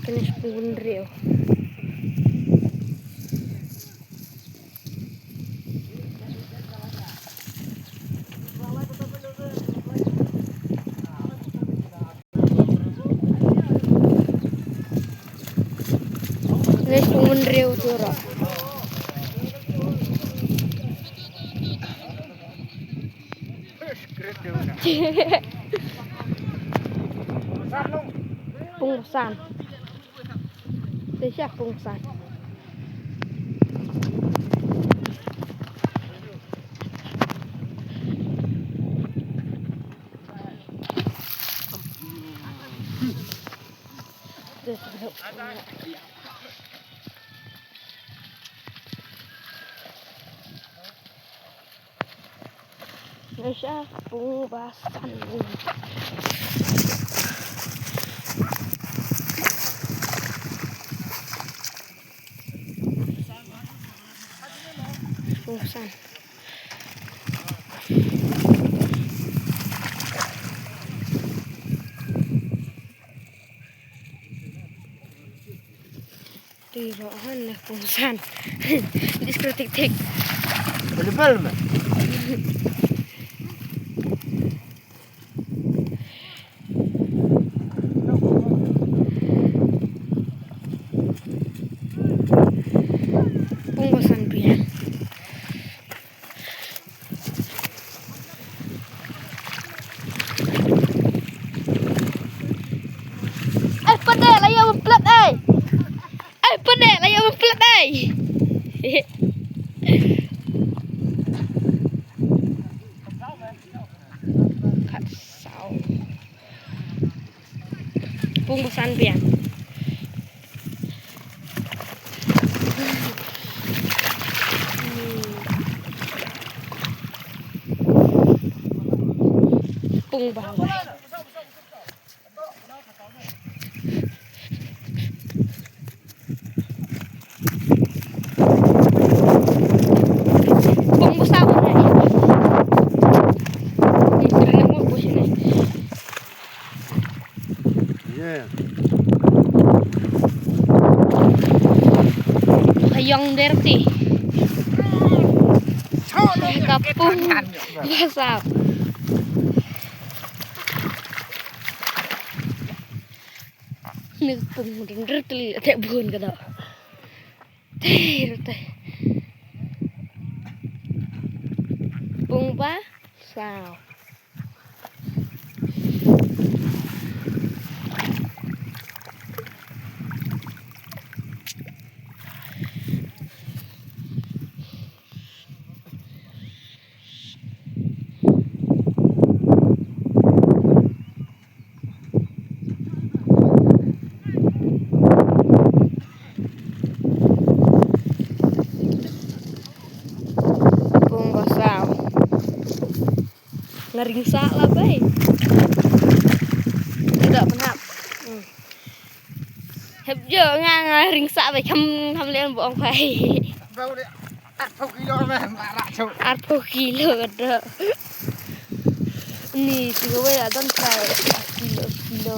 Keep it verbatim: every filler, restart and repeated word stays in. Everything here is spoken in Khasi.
Kane shi pung bynriew. Kane shi pung bynriew tu ruh. Pung ba san. Te sha pung ba san. Ngai sha pung ba san. Pung ba san. Ti ro han na pung ba san. Dis kritik tik. Bel bel me. Pung ba san pia. Ai pyneh la ïa pynplet ai. Ai pyneh la ïa pynplet ai. Khat saw. Pung ba san biang. Pung ba. Pung ba san. Ni sering nang buat sini. Yeah. Hayong derti. Kapung. Basap. Ni pung dendr teli te bun ka dok. Te te. Pung ba san. Pung ba san. Nga ring sah la bai. Nda pynhap. Hmm. Hep jo nga, nga ring sah bai kham, kham leh ba ong bai. Bau de arphew kilo me, ma ra chu. Arphew kilo ka dok. Ni tu bai la don sa kilo, kilo.